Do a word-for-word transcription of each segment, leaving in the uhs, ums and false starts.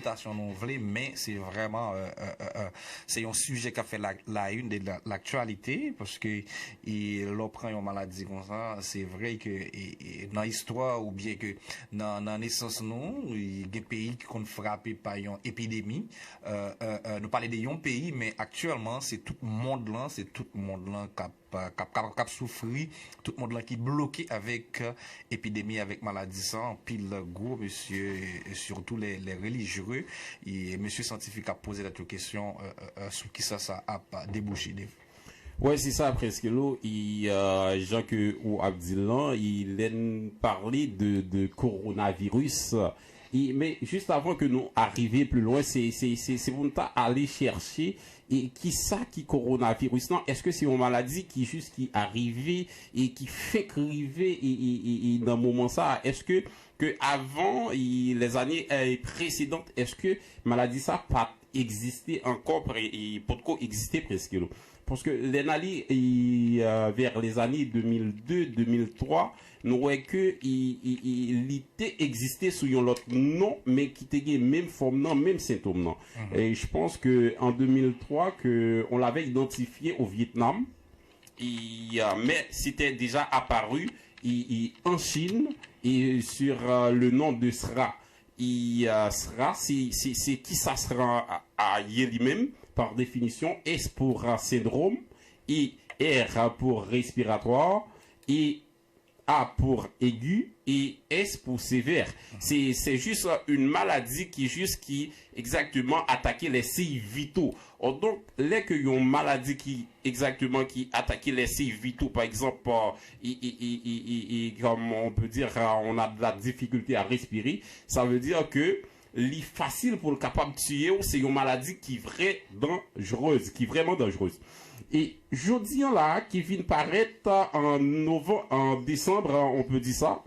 Stasyon nou vle, men se vrèman, euh, euh, euh, euh, se yon sijè k ap fè la, la une de la, l'actualité, paske e, lè w pran yon maladi konsa, se vre ke e, e, nan istwa oubyen ke nan, nan nesans nou, e, gen peyi ki konn frape pa yon epidemi. Euh, euh, euh, nou pale de yon peyi, men aktyèlman, se tout mond lan, se tout mond lan k ap k ap, k ap, k ap soufri, tout mond lan ki bloke avèk, euh, epidemi, avèk maladi sa, anpil gwo mesye, e sitou lè, lè relijye, e mesye syantifik ap poze tèt yo kesyon, euh, euh, euh, sou kisa sa ap debouche, Dave. Wè, se sa, Preskelo, e, euh, jan ke ou ap di l lan, e, lè n pale de, de kowonaviris, e, men jis avan ke nou arive pli lwen, se, se, se, se pou n ta ale chèche e kisa ki kowonaviris lan? Èske se yon maladi ki jis ki arive e ki fenk rive e, e, e, e nan moman sa a? Èske ke avan e, les années euh, précédentes, èske maladi sa pa t egziste ankò, pre- e potko egziste, Preskelo? Paske lè n ale e, euh, vers les années deux mille deux, deux mille trois, nou wè ke i, i, i, li te egziste sou yon lòt non, men ki te gen menm fòm nan, menm sentòm nan. Et je pense que en deux mille trois, que on l'avait identifié au Vietnam, et, euh, mais c'était déjà apparu et, et en Chine et sur euh, le nom de SRA. Et euh, SRA, c'est c'est- c'est qui ça sera à, à y lui-même, par définition, S pour euh, syndrome, et R pour respiratoire, et A pour aigu et S pour sévère. C'est c'est juste une maladie qui juste qui exactement attaque les signes vitaux. Or, donc, lè ke yon maladi ki egzakteman ki atake les signes vitaux, par exemple, euh, i, i, i, i, i, i, comme on peut dire, euh, on a de la difficulté à respirer, ça veut dire que li fasil pou l kapab tiye w, se yon maladi ki vrè danjrez, ki vrèman danjrez. E jodi an la, ki vin parèt an novanm, an desanm, on peut dire ça,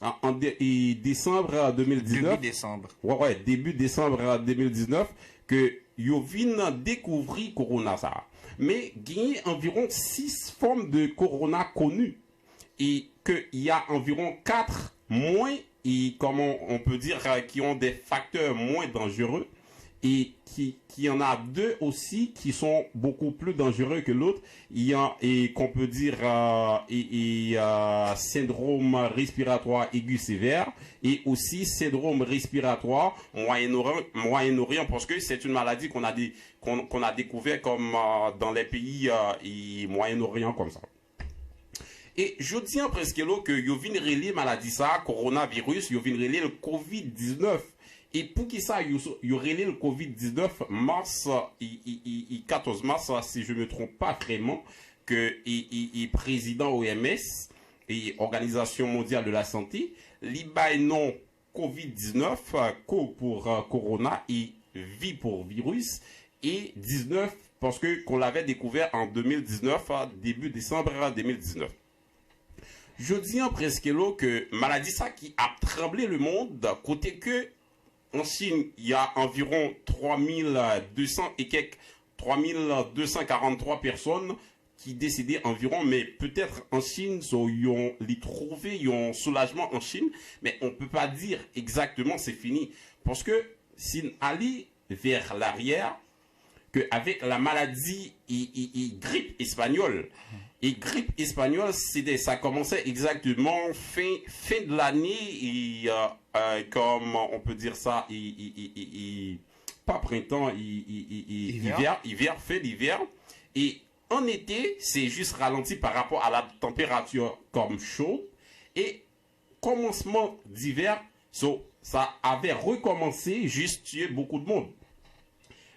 an, an de- e desanm deux mille dix-neuf, Debi desanm. Ouais, ouais, début décembre deux mille dix-neuf, ke yo vin dekouvri korona sa. Men genyen anviwon sis fòm de korona koni. E ke y a anviwon kat mwen, e kòman on peut dire, euh, qui ont des facteurs moins dangereux, et qui, qui en a deux aussi qui sont beaucoup plus dangereux que l'autre. Il y a, et qu'on peut dire, euh, et, et, euh, syndrome respiratoire aigu sévère et aussi syndrome respiratoire Moyen-Orient, Moyen-Orient, parce que c'est une maladie qu'on a, dé- qu'on, qu'on a découvert comme euh, dans les pays euh, et Moyen-Orient comme ça. E jodi an, Preskelo, ke yo vin rele maladi sa a kowonaviris, yo vin rele l kovid diznèf. E poukisa yo, yo rele l kovid diznèf? Mas, i, i, i, i katòz mas, si je me trompe pas vraiment, ke i, i, i prezidan O M S, e Organizasyon Mondyal de la Sante, li bay non kovid diznèf, euh, ko pour euh, corona et vi pour virus, et diznèf parce que qu'on l'avait découvert en deux mille dix-neuf, euh, début décembre deux mille dix-neuf. Jodi an, Preskelo, ke maladi sa ki ap tranble le mond, kote ke an Chin, il y a environ trois mille deux cents et quelques, trois mille deux cent quarante-trois personnes ki desede anviwon, men petèt an Chin, so, yon, li trouve yon soulajman an Chin, men on peut pas dire exactement c'est fini. Paske si n ale vers l'arrière, ke avèk la maladie e, e, e grip espanyòl, e grip espanyòl, se te, sa kòmanse egzakteman fen, fen de lane, e, euh, euh, comme on peut dire ça, e, e, e, e, e, pa prentan, e, e, e, e, Hiver. Hiver, hiver, fen d'hiver. E an ete, se jis ralanti par rapport à la température comme chaude. E kòmansman d'hiver, so, sa avè rekòmanse, jis tiye beaucoup de monde.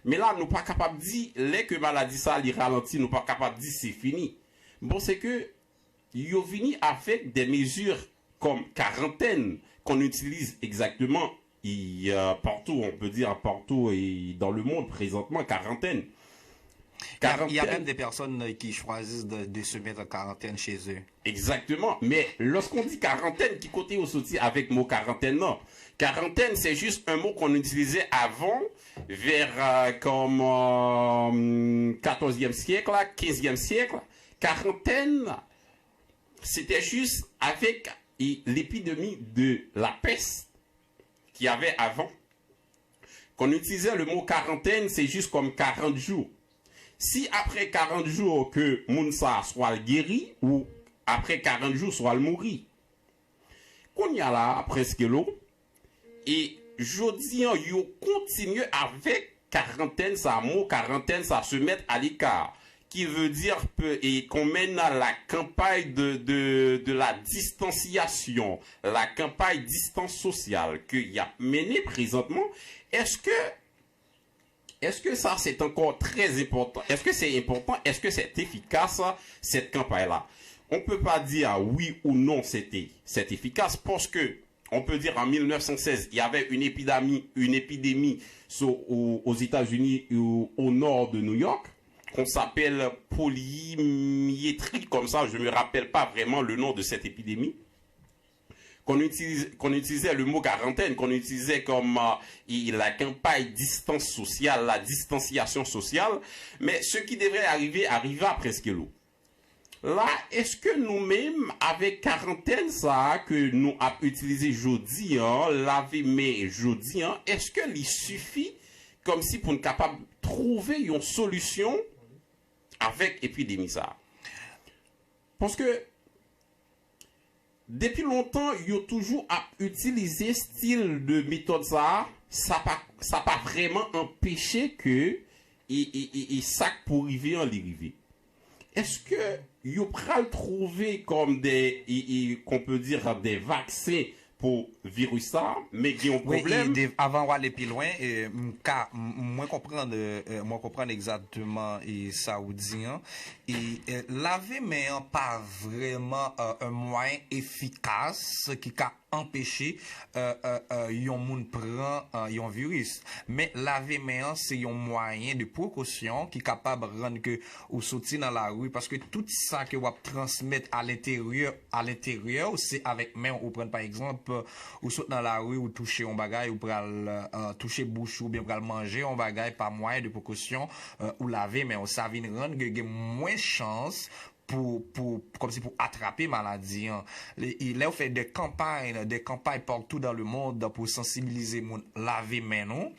Men la, nou pa kapab di, lè ke maladi sa, li ralanti, nou pa kapab di se fini. Bon, se ke yo vini avèk des mesures comme quarantaine qu'on utilise exactement et, euh, partout, on peut dire partout et dans le monde présentement, quarantaine. Il y a, il y a même des personnes euh, qui choisissent de, de se mettre en quarantaine chez eux. Exactement. Mais lorsqu'on dit quarantaine, ki kote yo soti avec mot quarantaine, non? Quarantaine, c'est juste un mot qu'on utilisait avant, vers euh, comme euh, quatorzième siècle, quinzième siècle. Quarantaine, c'était juste avec l'épidémie de la peste qu'il y avait avant. Quand on utilisait le mot quarantaine, c'est juste comme quarante jours. Si après quarante jours que moun sa swa l geri, ou après quarante jours swa l mouri. Kounye a la, Prince Kelo, e jodi an, yo kontinye avèk karantèn sa, mo karantèn sa, se mettre à l'écart, qui veut dire pe- et qu'on mène la campagne de, de, de la distanciation, la campagne distance sociale que y a mené présentement. Est-ce que Est-ce que ça c'est encore très important? Est-ce que c'est important? Est-ce que c'est efficace, cette campagne-là? On ne peut pas dire oui ou non, c'était c'est efficace parce que on peut dire en mille neuf cent seize, il y avait une épidémie, une épidémie sur- aux, aux États-Unis, au, au nord de New York, qu'on s'appelle polymiétrie, comme ça, je ne me rappelle pas vraiment le nom de cette épidémie. Qu'on utilise, qu'on utilisait le mot quarantaine, qu'on utilisait comme euh, la campagne distance sociale, la distanciation sociale, mais ce qui devrait arriver arriva, Prince Kelo. La, èske nou menm, avèk karantèn sa a ke nou ap itilize jodi an, lave men jodi an, èske li sifi kòmsi pou n kapab twouve yon solisyon avèk epidemi sa a? Paske depi lontan, yo toujou ap itilize stil de metòd sa a, sa pa, sa pa vrèman anpeche ke e, e, e, e sa k pou rive an, li rive. Èske yo pral twouve kòm de, e, e, qu'on peut dire, de vaksen pou viris sa, men gen yon pwoblèm. Avan w ale pi lwen, e, m ka, m- mwen konprann, e, e, mwen konprann egzakteman e, sa ou di an. E, e, lave men an pa vrèman e, un mwayen efikas ki ka anpeche e, e, e, yon moun pran e, yon viris. Men lave men an se yon mwayen de prekosyon ki kapab rann ke ou soti nan lari, paske tout sa ke w ap transmèt a lenteryè a lenteryè w se avèk men w ou pran. Pa egzanp, ou sot nan lari, ou touche yon bagay, ou pral e, touche bouch ou oubyen pral manje yon bagay pa mwayen de prekosyon, e, ou lave men w, sa vin rann ke gen mwens chans pou, pou, kòmsi pou atrape maladi an. Lè w fè de kanpay, de kanpay partou dans le monde pou sansibilize moun lave men nou,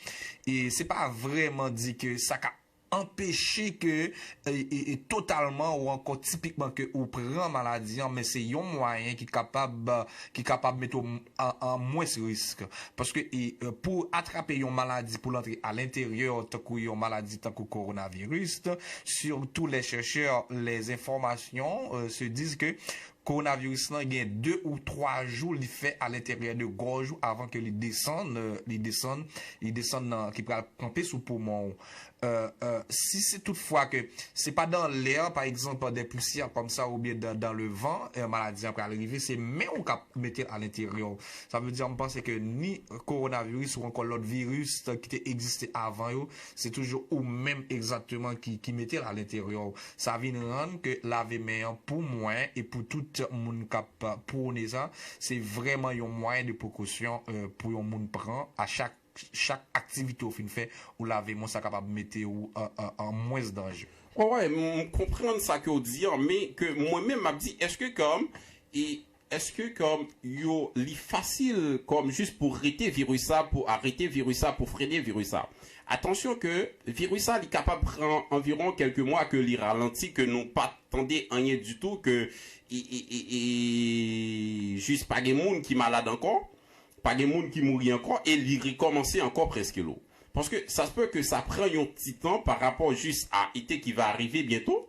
e se pa vrèman di ke sa ka anpeche ke e, e, e totalman ou ankò tipikman ke ou pran maladi an, men se yon mwayen ki kapab ki kapab mete w an, an mwens risk. Paske e, e, pou atrape yon maladi pou l antre a lenteryè w, tankou yon maladi tankou kowonaviris, surtout les chercheurs, les informations e, se disent que kowonaviris lan gen de ou twa jou li fè a lenteryè de gòj ou avan ke li desann, e, li desann, li desann nan, ki pral kanpe sou poumon w. E, e, si se toutfwa ke se pa dan lè, pa egzanp, de pousyè kòmsa oubyen dan, dan le van, e, maladi an pral rive, se men w k ap mete l a lenteryè w. Sa vle di, m panse ke ni kowonaviris ou ankò lòt viris ki te egziste avan yo, se toujou ou menm egzakteman ki, ki mete l a lenteryè w. Sa vin rann ke lave men an pou mwen e pou tout moun k ap pwone sa, se vrèman yon mwayen de prekosyon e, pou yon moun pran a chak, chak aktivite w fin fè, ou lave men w, sa kapab mete w e, e, an mwens danje. Wè, wè, m konprann sa ke w di an, men ke mwen menm m ap di, èske kòm, e, èske kòm yo, li fasil kòm jis pou rete viris sa, pou arete viris sa, pou frennen viris sa? Atansyon ke viris sa, li kapab pran anviwon kèlke mwa ke li ralanti, ke nou pa tande anyen ditou, ke e, e, e, e, jis pa gen moun ki malad ankò, pa gen moun ki mouri ankò, e li rekòmanse ankò, Prince Kelo. Paske sa se pe ke sa pran yon ti tan pa rapò jis a ete ki va rive byento,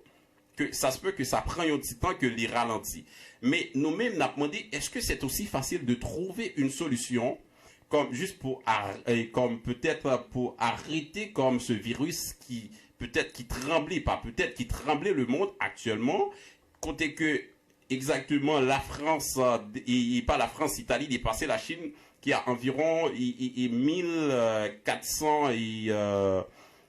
ke sa se pe ke sa pran yon ti tan ke li ralanti. Men nou menm n ap mande, èske c'est aussi facile de trouver une solution comme juste pour ar- euh, comme peut-être pour arrêter comme ce virus qui peut-être qui tremble, pas peut-être qui tremble le monde actuellement, kote ke exactement la France, euh, et, et pas la France, l'Italie dépassait la Chine qui a environ et, et, et mille quatre cents et euh,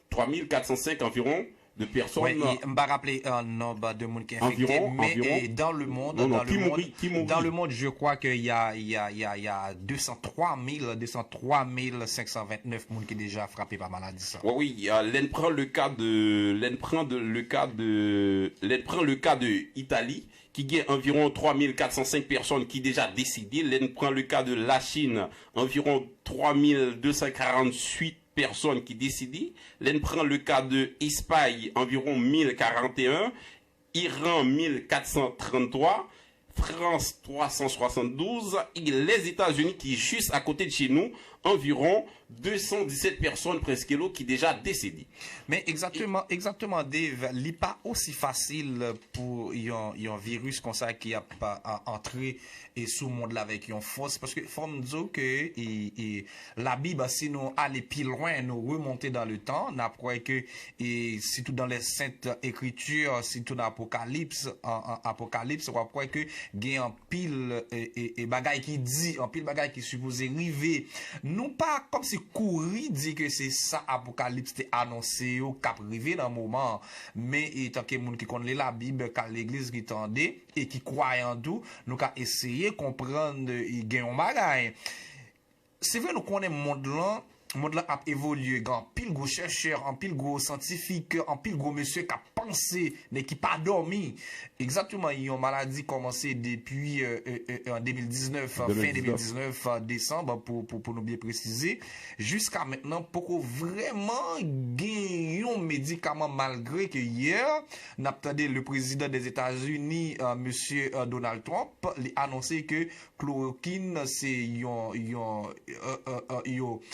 trois mille quatre cent cinq environ de personnes. M pa raple euh, nonb de moun ki enfekte, men euh, dans le monde, non, non, dans, le monde, dans le monde, je crois que y a, y a, y a, y a deux cent trois mille, deux cent trois mille cinq cent vingt-neuf moun ki deja frape pa maladi sa. Oui, oui, euh, lè n pran le cas de, lè n pran de, le cas de, lè n pran le cas de Italie, ki gen anviwon twa mil kat san senk pèsòn ki deja desede. Lè n pran le cas de la Chine, anviwon twa mil de san karanntuit pèsòn ki desede. Lè n pran le ka de Espay, anviwon mil karant e en, Iran, mil kat san trann twa, Frans, twa san swasanndouz, e Lèzetazini ki jis akote de chez nous, anviwon de san disèt pèsòn, prèske lo, ki deja desede. Men egzakteman, egzakteman, Dave, li pa osi fasil pou yon, yon viris konsa ki ap a, antre e sou mond la avèk yon fòs, paske fò m di w ke e, e, Labib, si nou ale pi lwen, nou remonte dans le temps, n ap wè ke e, sitou dans les Saintes Écritures, sitou nan Apokalips, an, an Apokalips, w ap wè ke gen anpil e, e, e bagay ki di, anpil bagay ki sipoze rive. Nou pa kòmsi kouri di ke se sa Apokalips te anonse yo k ap rive nan moman an. Men etanke moun ki konn li Labib, k al legliz, ki tande e ki kwayan tou, nou ka eseye konprann e gen yon bagay. Se vre, nou konnen mond lan, mond lan ap evolye, gen anpil gwo chèchè, anpil gwo syantifik, anpil gwo mesye k ap panse, men ki pa dòmi. Egzakteman, yon maladi kòmanse depi euh, euh, euh, an de mil diznèf, fen de mil diznèf, desanm, pou, pou, pou nou byen presize. Jiska mentnan, poko vrèman gen yon medikaman, malgre ke yè, n ap tande le prezidan des États-Unis, euh, mesye euh, Donald Trump, li anonse ke klorokin se yon, yon, euh, euh, euh, yo,